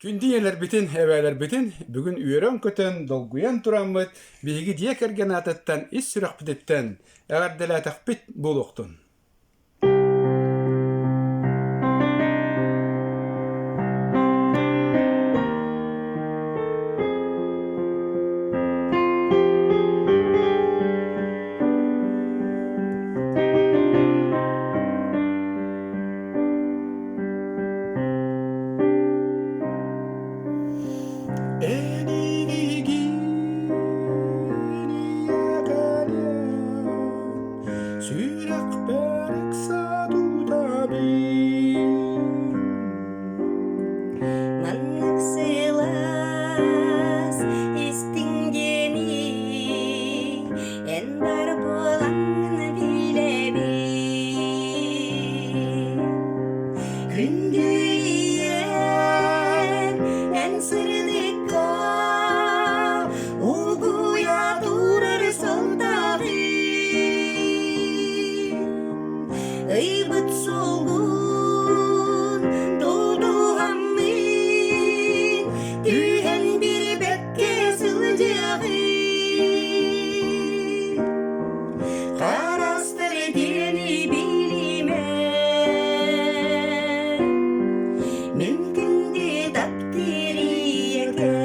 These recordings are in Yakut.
Күндү ийэлэрбитин, эбээлэрбитин бүгүн үөрэн-көтөн, долгуйан тураммыт биһиги дьиэ кэргэн аатыттан ис сүрэхпититтэн эҕэрдэлээтэхпит буолуохтун. Сүрэхпэр ыкса тутабын Маннык сылаас истиҥ диэни эн бар буолаҥҥын билэбин. Күндү ийэм, эн сырдыкка угуйа турар сылтаҕын. Ыйбыт суолгун тутуһаммын, түһэн биэрбэккэ сылдьыаҕын. Харастар диэни билимэ, мин күндү таптыыр ийэкэм.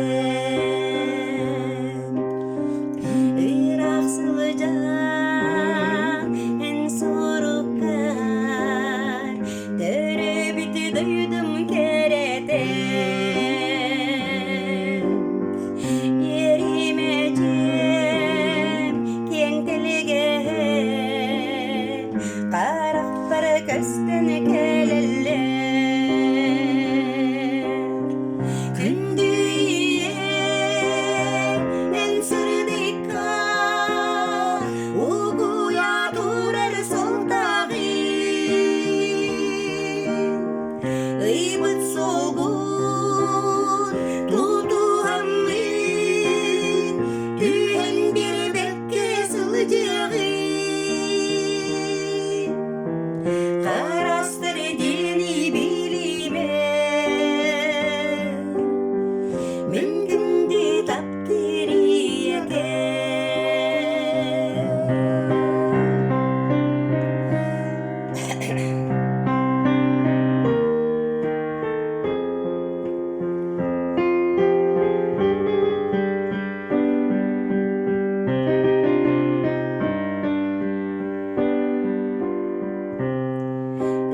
Ыраах сылдьан эн суруккар төрөөбүт дойдум кэрэтэ. Иэримэ дьиэм киэҥ тэлгэһэ харахпар көстөн кэлэллэр. Күндү ийэм, эн сырдыкка угуйа турар сылтаҕын. Ыйбыт суолгун тутуһаммын, түһэн биэрбэккэ сылдьыаҕын. Харастар диэни билимэ, мин күндү таптыыр ийэкэм.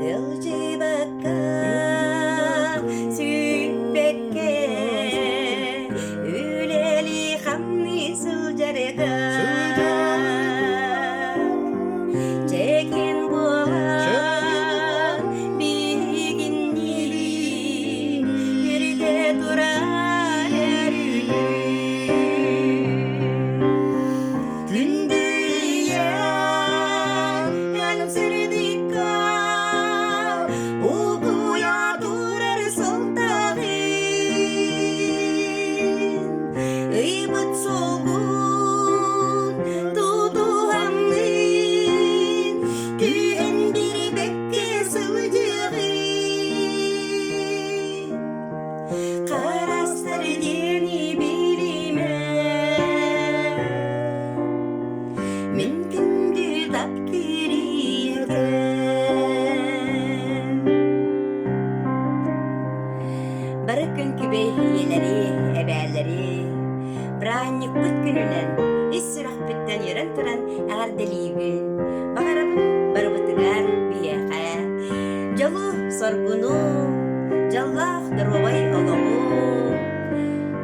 Ыалдьыбакка, сүппэккэ, үлэлии-хамныы сылдьарга Чэгиэн буолан биһигинниин үөрдэ турар өрүүтүн. Күндү ийэм, эн сырдыкка угуйа турар сылтаҕын. Ыйбыт суолгун тутуһаммын, түһэн биэрбэккэ сылдьыаҕын. Харастар диэни билимэ, мин күндү таптыыр ийэкэм. Бары күн күбэй ийэлэри, эбээлэри, бырааһынньыкпыт күнүнэн ис сүрэхпиттэн үөрэн туран эҕэрдэлиибин. Баҕарабын барыбытыгар биһиэхэ дьолу-соргуну, дьоллоох доруобай олоҕу,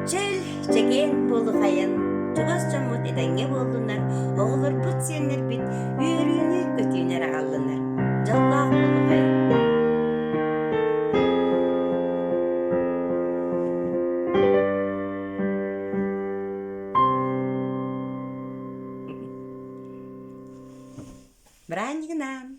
чөл, чэгиэн буолухайын, чугас дьоммут этэҥҥэ буоллуннар, оҕолорбут, сиэннэрбит үөрүүнү-көтүүнү эрэ аҕаллыннар. Дьоллоох буолухайын! Бырааһынньыгынан!